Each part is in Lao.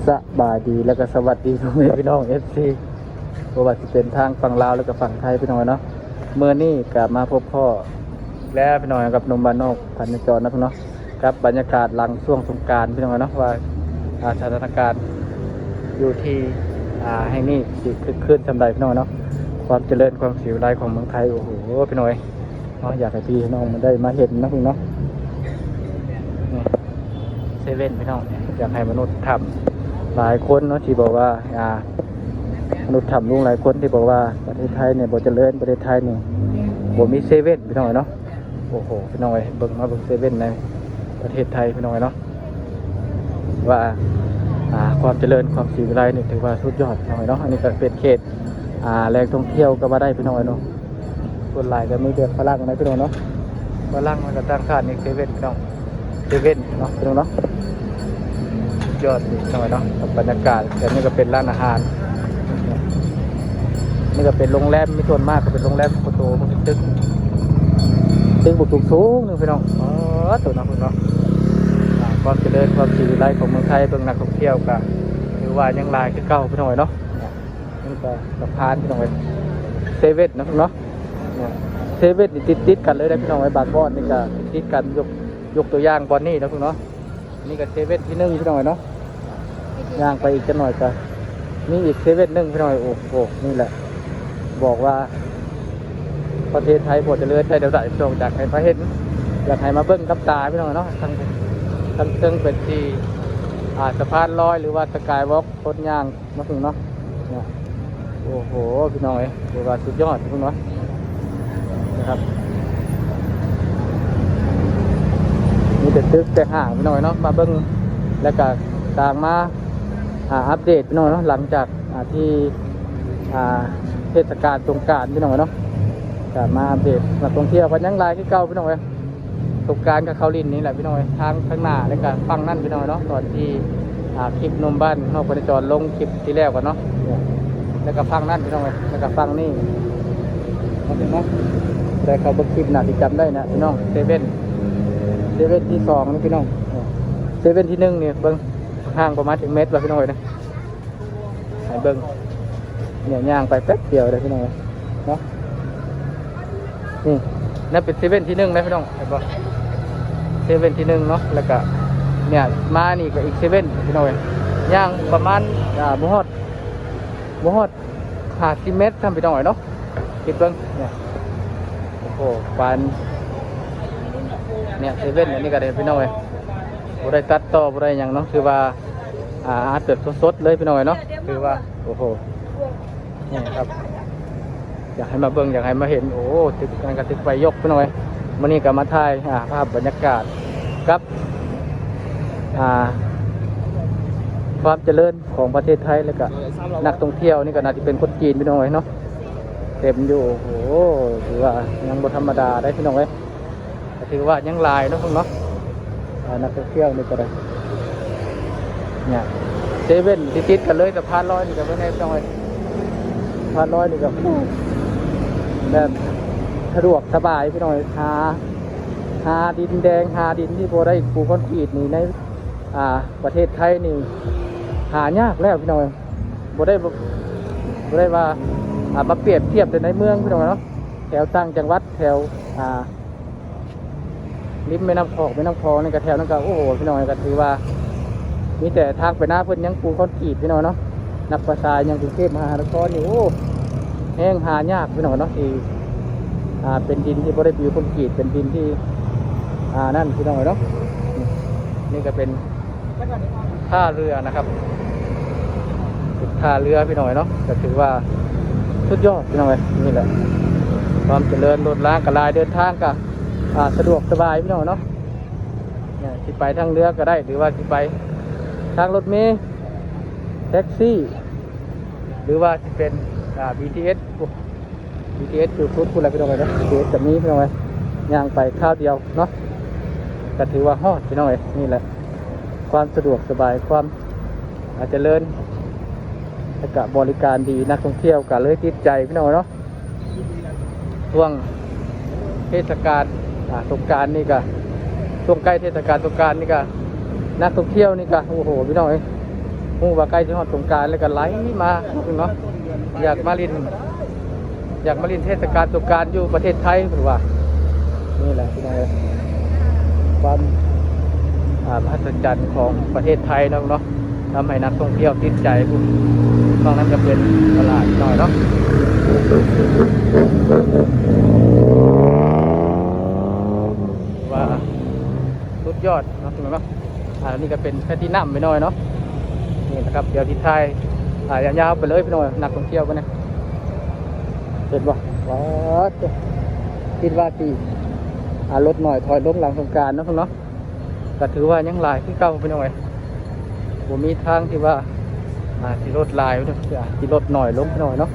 ສະບາຍດີ ແລະກະສະຫວັດດີພໍ່ແມ່ພີ່ນ້ອງ ເອັຟຊີ ບໍ່ວ່າຊິເປັນທາງຝັ່ງລາວ ແລະກະຝັ່ງໄທ ພີ່ນ້ອງເອີຍເນາະ. ມື້ນີ້ກະມາພົບພໍ້ແລ້ວ ພີ່ນ້ອງ ກັບໜຸ່ມບ້ານນອກພັນນະຈອນເນາະ ພີ່ນ້ອງເນາະ, ກັບບັນຍາກາດຫຼັງຊ່ວງສົງການ ພີ່ນ້ອງເອີຍເນາະ ວ່າ ອ່າ ສະຖານະການຢູ່ທີ່ ອ່າ ແຫ່ງນີ້ຊິຄຶກຄື້ນສ່ຳໃດ ພີ່ນ້ອງເນາະ. ຄວາມຈະເລີນ ຄວາມສີວິໄລຂອງເມືອງໄທ ໂອ້ໂຫ ພີ່ນ້ອງເອີຍ ເນາະ, ຢາກໃຫ້ພີ່ນ້ອງມາໄດ້ມາເຫັນເນາະ ພີ່ນ້ອງເນາະ. ນີ້ເຊເວັ່ນ ພີ່ນ້ອງ ຢາກໃຫ້ມະນຸດຖ້ຳຫຼາຍຄົນເນາະ ທີ່ບອກວ່າ ອ່າ ມະນຸດຖ້ຳລຸງຫຼາຍຄົນທີ່ບອກວ່າປະເທດໄທນີ້ບໍ່ຈະເລີນ, ປະເທດໄທນີ້ບໍ່ມີເຊເວັ່ນ ພີ່ນ້ອງເນາະ. ໂອ້ໂຫ ພີ່ນ້ອງເອີຍ ເບິ່ງ ມາເບິ່ງເຊເວັ່ນໃນປະເທດໄທ ພີ່ນ້ອງເອີຍເນາະ ວ່າ ອ່າ ຄວາມຈະເລີນ ຄວາມສີວິໄລນີ້ຖືວ່າສຸດຍອດ ພີ່ນ້ອງເອີຍເນາະ. ອັນນີ້ກໍເປັນເຂດ ອ່າ ແຫຼ່ງທ່ອງທ່ຽວກໍວ່າໄດ້ ພີ່ນ້ອງເອີຍເນາະ. ສ່ວນຫຼາຍກໍມີແຕ່ຝຣັ່ງນະ ພີ່ນ້ອງເນາະ, ຝຣັ່ງ ແລ້ວກໍຕ່າງຊາດ. ນີ້ເຊເວັ່ນ ພີ່ນ້ອງ ເຊເວັ່ນເນາະ ພີ່ນ້ອງເນາະ. ຍອດ ພີ່ນ້ອງເນາະ ກັບບັນຍາກາດ. ແຖວນີ້ກໍເປັນຮ້ານອາຫານ, ນີ້ກໍເປັນໂຮງແຮມ, ມີສ່ວນມາກກໍເປັນໂຮງແຮມໂຄໂຕ ເປັນຕຶກ ຕຶກບຸກສູງໆ ໜຶ່ງ ພີ່ນ້ອງ. ອໍ ໂຕເນາະ ພີ່ນ້ອງເນາະ. ອ່າ ຄວາມຈະເລີນ ຄວາມສີວິໄລຂອງເມືອງໄທ ເບິ່ງນັກທ່ອງທ່ຽວກໍຖືວ່າຍັງຫຼາຍຄືເກົ່າ ພີ່ນ້ອງເອີຍເນາະ. ນີ້ກໍສະພານ ພີ່ນ້ອງເອີຍ ເຊເວັ່ນເນາະ ພີ່ນ້ອງເນາະ. ເຊເວັ່ນນີ້ຕິດໆກັນເລີຍເດ້ ພີ່ນ້ອງເອີຍ, ບາງບ່ອນນີ້ກໍຕິດກັນ. ຍົກ ຍົກຕົວຢ່າງບ່ອນນີ້ເນາະ ພີ່ນ້ອງເນາະ. ນີ້ກໍເຊເວັ່ນທີໜຶ່ງ ພີ່ນ້ອງເອີຍເນາະ. ຍ່າງໄປອີກຈັກໜ່ອຍກໍມີອີກເຊເວັ່ນໜຶ່ງ ພີ່ນ້ອງເອີຍ. ໂອ້ໂຫ ນີ້ແຫຼະ ບອກວ່າປະເທດໄທບໍ່ຈະເລີນໄດ້ແນວໃດ ພີ່ນ້ອງ. ຢາກໃຫ້ມາເຫັນ ຢາກໃຫ້ມາເບິ່ງກັບຕາ ພີ່ນ້ອງເນາະ. ທາງ ທາງເທິງເປັນທີ່ ອ່າ ສະພານລອຍ ຫຼືວ່າສະກາຍວອກ ຄົນຍ່າງ ເນາະ ພີ່ນ້ອງເນາະ. ໂອ້ໂຫ ພີ່ນ້ອງເອີຍ ຖືວ່າສຸດຍອດ ພີ່ນ້ອງເນາະ ນະຄັບ. ມີແຕ່ຕຶກແຕ່ຫ້າງ ພີ່ນ້ອງເນາະ. ມາເບິ່ງ ແລ້ວກະຕ່າງມາ ອ່າ ອັບເດດ ພີ່ນ້ອງເນາະ. ຫຼັງຈາກ ອ່າ ທີ່ ອ່າ ເທດສະການສົງການ ພີ່ນ້ອງເນາະ, ກະມາອັບເດດ. ນັກທ່ອງທ່ຽວກໍຍັງຫຼາຍຄືເກົ່າ ພີ່ນ້ອງເອີຍ. ສົງການກໍເຂົ້າຫຼິ້ນນີ້ແຫຼະ ພີ່ນ້ອງເອີຍ, ທາງຂ້າງໜ້າ ແລ້ວກໍຝັ່ງນັ້ນ ພີ່ນ້ອງເນາະ. ຕອນທີ່ ອ່າ ຄລິບໜຸ່ມບ້ານນອກພະເນຈອນລົງຄລິບທີ່ແລ້ວກັນເນາະ, ແລ້ວກໍຝັ່ງນັ້ນ ພີ່ນ້ອງເອີຍ, ແລ້ວກໍຝັ່ງນີ້ ເນາະ ແຕ່ເຂົາເບິ່ງຄລິບໜ້າຊິຈຳໄດ້ນະ ພີ່ນ້ອງ. ເຊເວັ່ນ ເຊເວັ່ນທີສອງນີ້ ພີ່ນ້ອງ, ເຊເວັ່ນທີໜຶ່ງນີ້ ເບິ່ງຫ່າງປະມານຈັກແມັດວະ ພີ່ນ້ອງເອີຍນະ. ໃຫ້ເບິ່ງ ເນຍ ຍ່າງໄປແປັບດຽວເດ້ ພີ່ນ້ອງເນາະ. ນີ້ ນັ້ນເປັນເຊເວັ່ນທີໜຶ່ງນະ ພີ່ນ້ອງ ເຫັນບໍ່? ເຊເວັ່ນທີໜຶ່ງເນາະ. ແລ້ວກະ ເນຍ ມານີ້ກໍອີກເຊເວັ່ນ ພີ່ນ້ອງເອີຍ, ຍ່າງປະມານ ອ່າ ບໍ່ຮອດ ບໍ່ຮອດຫ້າສິບແມັດຊ້ຳ ພີ່ນ້ອງເອີຍເນາະ. ຄິດເບິ່ງ ເນຍ ໂອ້ໂຫ ປານ ເນຍ ເຊເວັ່ນ ອັນນີ້ກໍໄດ້ ພີ່ນ້ອງເອີຍ, ບໍ່ໄດ້ຕັດຕໍ່ ບໍ່ໄດ້ຫຍັງເນາະ, ຄືວ່າ ອ່າ ອັດແບບສົດໆເລີຍ ພີ່ນ້ອງເອີຍເນາະ. ຄືວ່າ ໂອ້ໂຫ ນີ້ຄັບ ຢາກໃຫ້ມາເບິ່ງ ຢາກໃຫ້ມາເຫັນ. ໂອ້ ຕຶກ ອັນນັ້ນກໍຕຶກໄຟຍົກ ພີ່ນ້ອງເອີຍ. ມື້ນີ້ກໍມາຖ່າຍ ອ່າ ພາບບັນຍາກາດກັບ ອ່າ ຄວາມຈະເລີນຂອງປະເທດໄທ ແລ້ວກໍນັກທ່ອງທ່ຽວນີ້ກໍໜ້າຈະເປັນຄົນຈີນ ພີ່ນ້ອງເອີຍເນາະ. ເຕັມຢູ່ ໂອ້ໂຫ ຖືວ່າຍັງບໍ່ທຳມະດາໄດ໋ ພີ່ນ້ອງເອີຍ. ກໍຖືວ່າຍັງຫຼາຍເນາະ ເນາະ ອ່າ ນັກທ່ອງທ່ຽວນີ້ກໍໄດ້. ເນຍ ເຊເວັ່ນທີ່ຕິດກັນເລີຍ ສະພານລອຍນີ້ກໍເບິ່ງແນ່ ພີ່ນ້ອງເອີຍ. ສະພານລອຍນີ້ກໍ ໂອ້ ແບບສະດວກສະບາຍ ພີ່ນ້ອງເອີຍ. ຫາ ຫາດິນແດງ ຫາດິນທີ່ບໍ່ໄດ້ປູຄອນກຣີດນີ້ ໃນ ອ່າ ປະເທດໄທນີ້ຫາຍາກແລ້ວ ພີ່ນ້ອງເອີຍ. ບໍ່ໄດ້ ບໍ່ໄດ້ວ່າ ອ່າ ມາປຽບທຽບແຕ່ໃນເມືອງ ພີ່ນ້ອງເນາະ, ແຖວຕ່າງຈັງຫວັດ ແຖວ ອ່າ ລິມແມ່ນ້ຳຂອງ ແມ່ນ້ຳຂອງນີ້ກໍ ແຖວນັ້ນກໍ ໂອ້ໂຫ ພີ່ນ້ອງ ກໍຖືວ່າມີແຕ່ທາງໄປນາເພິ່ນຍັງປູຄອນກຣີດ ພີ່ນ້ອງເນາະ. ນັບພາສາຫຍັງ ກຸງເທບມະຫານະຄອນນີ້ ໂອ້ ແຮງຫາຍາກ ພີ່ນ້ອງເນາະ ທີ່ ອ່າ ເປັນດິນທີ່ບໍ່ໄດ້ປູຄອນກຣີດ ເປັນດິນທີ່ ອ່າ ນັ້ນ ພີ່ນ້ອງເນາະ. ນີ້ ນີ້ກໍເປັນ ທ່າເຮືອນະຄັບ ເປັນທ່າເຮືອ ພີ່ນ້ອງເນາະ, ກໍຖືວ່າສຸດຍອດ ພີ່ນ້ອງເອີຍ. ນີ້ແຫຼະ ຄວາມຈະເລີນ ລົດລາງກໍຫຼາຍ ເດີນທາງກໍ ອ່າ ສະດວກສະບາຍ ພີ່ນ້ອງເນາະ. ເນຍ ຊິໄປທາງເຮືອກໍໄດ້ ຫຼືວ່າຊິໄປທາງລົດເມ ແທັກຊີ ຫຼືວ່າຊິເປັນ ອ່າ ບີທີເອສ ບີທີເອສຢູ່ພຸ້ນ ພຸ້ນແຫຼະ ພີ່ນ້ອງເອີຍເນາະ. ບີທີເອສກໍມີ ພີ່ນ້ອງເອີຍ, ຍ່າງໄປຄາວດຽວເນາະ ກໍຖືວ່າຮອດ ພີ່ນ້ອງເອີຍ. ນີ້ແຫຼະ ຄວາມສະດວກສະບາຍ ຄວາມ ອ່າ ຈະເລີນ ແລ້ວກະບໍລິການດີ ນັກທ່ອງທ່ຽວກໍເລີຍຕິດໃຈ ພີ່ນ້ອງເນາະ. ຊ່ວງເທດສະການ ອ່າ ສົງການນີ້ກະ ຊ່ວງໃກ້ເທດສະການສົງການນີ້ກະ ນັກທ່ອງທ່ຽວນີ້ກະ ໂອ້ໂຫ ພີ່ນ້ອງເອີຍ, ຮູ້ວ່າໃກ້ຊິຮອດສົງການແລ້ວກໍໄຫຼມາເນາະ ຢາກມາຫຼິ້ນ ຢາກມາຫຼິ້ນເທດສະການສົງການຢູ່ປະເທດໄທເພິ່ນວ່າ. ນີ້ແຫຼະພີ່ນ້ອງເອີຍ ຄວາມ ອ່າ ມະຫັດສະຈັນຂອງປະເທດໄທເນາະ ເນາະ ທຳໃຫ້ນັກທ່ອງທ່ຽວຕິດໃຈ. ພວກນ້ອງນັ້ນກໍເປັນຕະຫຼາດນ້ອຍເນາະ ວ່າສຸດຍອດເນາະ ເນາະ. ອ່າ ນີ້ກໍເປັນແພລາຕິນັມໄປໜ້ອຍເນາະ. ນີ້ນະຄັບ ດຽວຊິຖ່າຍ ອ່າ ຍາວໆໄປເລີຍພີ່ນ້ອງ ນັກທ່ອງທ່ຽວເພິ່ນນະ ເຫັນບໍ່? ປາດໂທ້ ຄິດວ່າຊິ ອ່າ ລົດໜ້ອຍຖອຍລົງຫຼັງສົງການເນາະ ເນາະ. ກໍຖືວ່າຍັງຫຼາຍຄືເກົ່າພີ່ນ້ອງເອີຍ ບໍ່ມີທາງທີ່ວ່າ ອ່າ ຊິລົດຫຼາຍເນາະ ຊິລົດໜ້ອຍລົງພີ່ນ້ອງເນາະ.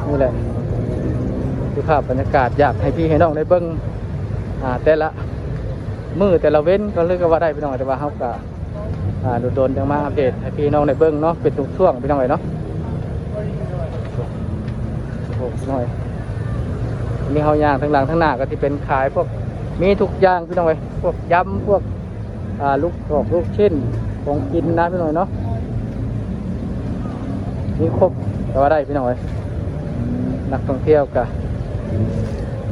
ນີ້ແຫຼະຄືພາບບັນຍາກາດ ຢາກໃຫ້ພີ່ໃຫ້ນ້ອງໄດ້ເບິ່ງ ອ່າ ແຕ່ລະມື້ແຕ່ລະເວັນກໍເລີຍກໍວ່າໄດ້ພີ່ນ້ອງເອີຍ ແຕ່ວ່າເຮົາກໍ ອ່າ ດົນໆຈັ່ງມາອັບເດດໃຫ້ພີ່ນ້ອງໄດ້ເບິ່ງເນາະ ເປັນຊ່ວງໆພີ່ນ້ອງເອີຍເນາະ. ໂອ້ໂຫ ນ້ອຍ ນີ້ເຮົາຍ່າງທາງຫຼັງ ທາງໜ້າກໍຊິເປັນຂາຍພວກ ມີທຸກຢ່າງພີ່ນ້ອງເອີຍ ພວກຢຳ ພວກ ອ່າ ລູກອອກ ລູກຊິ້ນ ຂອງກິນນະພີ່ນ້ອງເນາະ ມີຄົບກໍວ່າໄດ້ພີ່ນ້ອງເອີຍ. ນັກທ່ອງທ່ຽວກໍ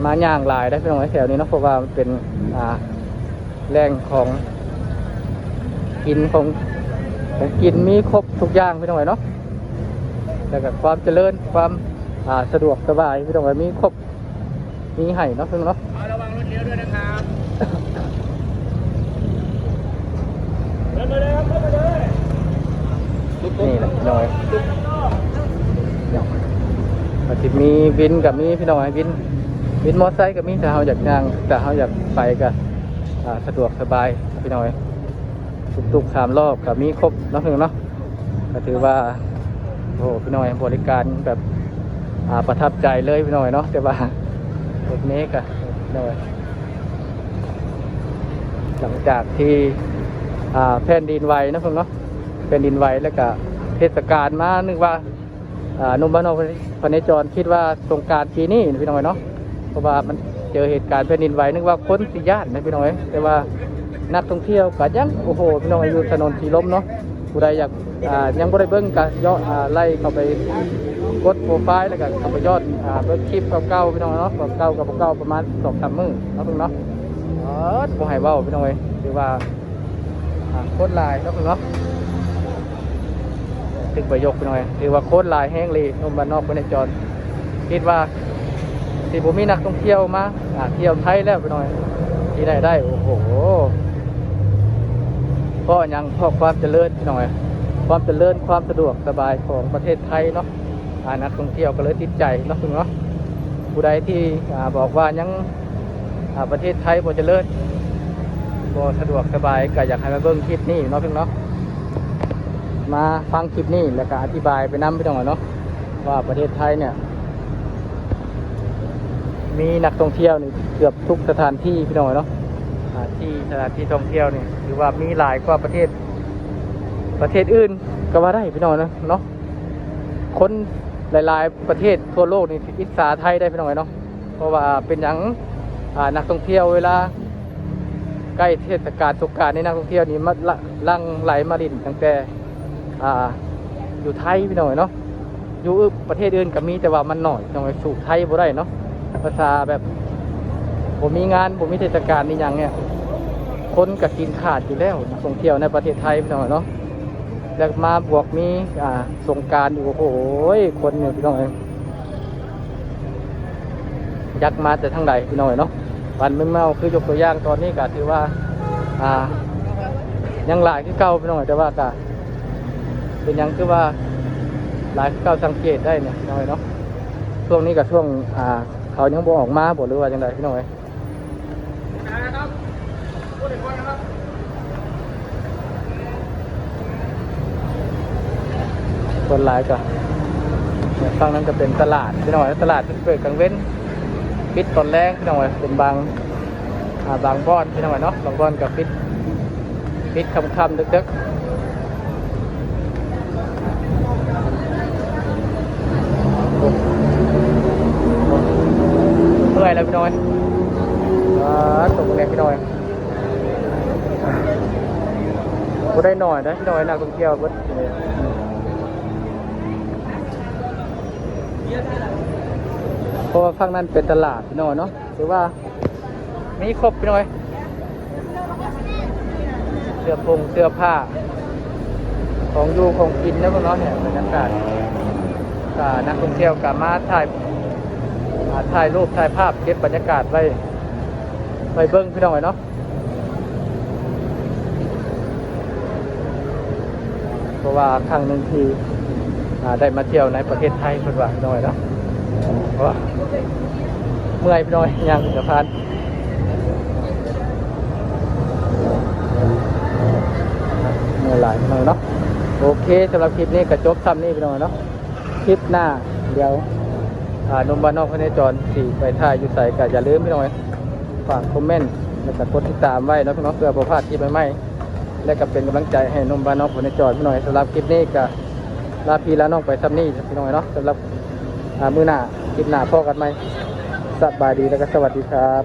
ມາຍ່າງຫຼາຍໄດ໋ພີ່ນ້ອງເອີຍ ແຖວນີ້ເນາະ ເພາະວ່າມັນເປັນ ອ່າ ແຫຼ່ງຂອງກິນ ຂອງ ຂອງກິນມີຄົບທຸກຢ່າງພີ່ນ້ອງເອີຍເນາະ. ແລ້ວກໍຄວາມຈະເລີນ ຄວາມ ອ່າ ສະດວກສະບາຍພີ່ນ້ອງເອີຍ ມີຄົບ ມີໃຫ້ເນາະ ເພິ່ນເນາະ. ເອົາ ລະວັງລົດລ້ຽວດ້ວຍນະຄັບ. ເດີນມາເລີຍ ເດີນມາເລີຍ. ນີ້ແຫຼະພີ່ນ້ອງເອີຍ ກໍຊິມີວິນກໍມີພີ່ນ້ອງເອີຍ ວິນ ວິນມໍໄຊກໍມີ ຖ້າເຮົາຢາກຍ່າງ ຖ້າເຮົາຢາກໄປກໍ ອ່າ ສະດວກສະບາຍພີ່ນ້ອງເອີຍ. ຕຸກໆສາມລໍ້ກໍມີຄົບເນາະ ເພິ່ນເນາະ. ກໍຖືວ່າ ໂອ້ ພີ່ນ້ອງເອີຍ ບໍລິການແບບ ອ່າ ປະທັບໃຈເລີຍພີ່ນ້ອງເອີຍເນາະ. ແຕ່ວ່າລົດເມກໍ ພີ່ນ້ອງເອີຍ ຫຼັງຈາກທີ່ ອ່າ ແຜ່ນດິນໄຫວເນາະ ເພິ່ນເນາະ ແຜ່ນດິນໄຫວ ແລ້ວກໍເທດສະການມາ ນຶກວ່າ ອ່າ ໜຸ່ມບ້ານນອກພະເນຈອນຄິດວ່າສົງການປີນີ້ນະ ພີ່ນ້ອງເອີຍເນາະ ເພາະວ່າມັນເຈີເຫດການແຜ່ນດິນໄຫວ ນຶກວ່າຄົນຊິຢ້ານນະ ພີ່ນ້ອງເອີຍ. ແຕ່ວ່ານັກທ່ອງທ່ຽວກໍຍັງ ໂອ້ໂຫ ພີ່ນ້ອງເອີຍ ຢູ່ຖະໜົນສີລົມເນາະ ຜູ້ໃດຢາກ ອ່າ ຍັງບໍ່ໄດ້ເບິ່ງກໍເຍາະ ອ່າ ໄລ່ເຂົ້າໄປກົດໂປຣໄຟລ໌ ແລ້ວກໍເຂົ້າໄປຍ້ອນ ອ່າ ເບິ່ງຄລິບເກົ່າໆ ພີ່ນ້ອງເນາະ ເກົ່າໆກໍບໍ່ເກົ່າ ປະມານສອງສາມມື້ເນາະ ເພິ່ນເນາະ. ເອີ ບໍ່ໃຫ້ເວົ້າ ພີ່ນ້ອງເອີຍ ຖືວ່າ ອ່າ ຄົນຫຼາຍເນາະ ເພິ່ນເນາະ. ຕຶກປະໂຫຍກພີ່ນ້ອງເອີຍ ຖືວ່າຄົນຫຼາຍແຮງເລີຍ ໜຸ່ມບ້ານນອກພະເນຈອນ ຄິດວ່າຊິບໍ່ມີນັກທ່ອງທ່ຽວມາ ອ່າ ທ່ຽວໄທແລ້ວພີ່ນ້ອງເອີຍ ທີ່ໄດ້ໄດ້ ໂອ້ໂຫ ເພາະຫຍັງ? ເພາະຄວາມຈະເລີນພີ່ນ້ອງເອີຍ ຄວາມຈະເລີນ ຄວາມສະດວກສະບາຍຂອງປະເທດໄທເນາະ. ອ່າ ນັກທ່ອງທ່ຽວກໍເລີຍຕິດໃຈເນາະ ເພິ່ນເນາະ. ຜູ້ໃດທີ່ ອ່າ ບອກວ່າຍັງ ອ່າ ປະເທດໄທບໍ່ຈະເລີນ ບໍ່ສະດວກສະບາຍ ກໍຢາກໃຫ້ມາເບິ່ງຄລິບນີ້ເນາະ ເພິ່ນເນາະ. ມາຟັງຄລິບນີ້ ແລ້ວກໍອະທິບາຍໄປນຳ ພີ່ນ້ອງເນາະ ວ່າປະເທດໄທເນຍ ມີນັກທ່ອງທ່ຽວນີ້ເກືອບທຸກສະຖານທີ່ ພີ່ນ້ອງເນາະ. ອ່າ ທີ່ສະຖານທີ່ທ່ອງທ່ຽວນີ້ ຖືວ່າມີຫຼາຍກວ່າປະເທດ ປະເທດອື່ນກໍວ່າໄດ້ ພີ່ນ້ອງເນາະ. ຄົນຫຼາຍໆປະເທດທົ່ວໂລກນີ້ອິດສາໄທໄດ໋ ພີ່ນ້ອງເອີຍເນາະ. ເພາະວ່າເປັນຫຍັງ? ອ່າ ນັກທ່ອງທ່ຽວເວລາໃກ້ເທດສະການສົງການນີ້ ນັກທ່ອງທ່ຽວນີ້ມາ ລະ ຫຼັ່ງໄຫຼມາຫຼິ້ນຕັ້ງແຕ່ ອ່າ ຢູ່ໄທ ພີ່ນ້ອງເອີຍເນາະ. ຢູ່ປະເທດອື່ນກໍມີ ແຕ່ວ່າມັນໜ້ອຍ ພີ່ນ້ອງເອີຍ ສູ້ໄທບໍ່ໄດ້ເນາະ. ພາສາແບບ ບໍ່ມີງານ ບໍ່ມີເທດສະການອີ່ຫຍັງເນຍ ຄົນກໍກິນຂາດຢູ່ແລ້ວ ນັກທ່ອງທ່ຽວໃນປະເທດໄທ ພີ່ນ້ອງເນາະ. ແລ້ວມາບວກມີ ອ່າ ສົງການອີກ ໂອ້ໂຫ ຄົນນີ້ ພີ່ນ້ອງເອີຍ ຈັກມາແຕ່ທາງໃດ ພີ່ນ້ອງເອີຍເນາະ. ບ້ານເມືອງເມົາ ຄືຍົກຕົວຢ່າງຕອນນີ້ກໍຖືວ່າ ອ່າ ຍັງຫຼາຍຄືເກົ່າ ພີ່ນ້ອງເອີຍ ແຕ່ວ່າກໍ ເປັນຫຍັງຄືວ່າຫຼາຍຄືເກົ່າ ສັງເກດໄດ້ນີ້ ພີ່ນ້ອງເອີຍເນາະ. ຊ່ວງນີ້ກໍຊ່ວງ ອ່າ ເຂົາຍັງບໍ່ອອກມາບໍ ຫຼືວ່າຈັ່ງໃດ ພີ່ນ້ອງເອີຍ? ຄົນຫຼາຍກໍ ຝັ່ງນັ້ນກໍເປັນຕະຫຼາດ ພີ່ນ້ອງເອີຍ. ຕະຫຼາດເພິ່ນເປີດກາງເວັນ ປິດຕອນແລງ ພີ່ນ້ອງເອີຍ. ເປັນບາງ ອ່າ ບາງບ່ອນ ພີ່ນ້ອງເອີຍເນາະ ບາງບ່ອນກໍປິດ ປິດຄ່ຳໆ ດຶກໆ ເມື່ອຍແລ້ວ ພີ່ນ້ອງເອີຍ. ອ່າ ຕົກແນ່ ພີ່ນ້ອງເອີຍ. ບໍ່ໄດ້ໜ້ອຍເດ້ພີ່ນ້ອງເອີຍ ນັກທ່ອງທ່ຽວເບິດ ເພາະວ່າຝັ່ງນັ້ນເປັນຕະຫຼາດພີ່ນ້ອງເນາະ ຖືວ່າມີຄົບພີ່ນ້ອງເອີຍ ເສື້ອຜົງເສື້ອຜ້າ ຂອງຢູ່ຂອງກິນເນາະ ເນາະ ເນຍ ບັນຍາກາດ ກະນັກທ່ອງທ່ຽວກະມາຖ່າຍ ອ່າ ຖ່າຍຮູບຖ່າຍພາບເກັບບັນຍາກາດໄວ້ ໄວ້ເບິ່ງພີ່ນ້ອງເອີຍເນາະ. ເພາະວ່າຄັ້ງໜຶ່ງທີ່ ອ່າ ໄດ້ມາທ່ຽວໃນປະເທດໄທ ເພິ່ນວ່ານ້ອຍເນາະ ເພາະວ່າເມື່ອຍພີ່ນ້ອງ ຍ່າງຂຶ້ນສະພານ ເມື່ອຍຫຼາຍພີ່ນ້ອງເນາະ. ໂອເຄ ສຳລັບຄລິບນີ້ກໍຈົບຊ່ຳນີ້ພີ່ນ້ອງເນາະ. ຄລິບໜ້າ ດຽວ ອ່າ ໜຸ່ມບ້ານນອກພະເນຈອນຊິໄປຖ່າຍຢູ່ໃສ ກໍຢ່າລືມພີ່ນ້ອງເອີຍ ຝາກຄອມເມັນ ແລ້ວກໍກົດຕິດຕາມໄວ້ເນາະພີ່ນ້ອງ ເພື່ອບໍ່ພາດຄລິບໃໝ່ໆ ແລະກໍເປັນກຳລັງໃຈໃຫ້ໜຸ່ມບ້ານນອກພະເນຈອນພີ່ນ້ອງເອີຍ. ສຳລັບຄລິບນີ້ກໍລາພີ່ລານ້ອງໄປຊ່ຳນີ້ພີ່ນ້ອງເນາະ. ສຳລັບ ອ່າ ມື້ໜ້າ ຄລິບໜ້າພໍ້ກັນໃໝ່. ສະບາຍດີ ແລ້ວກໍສະຫວັດດີຄັບ.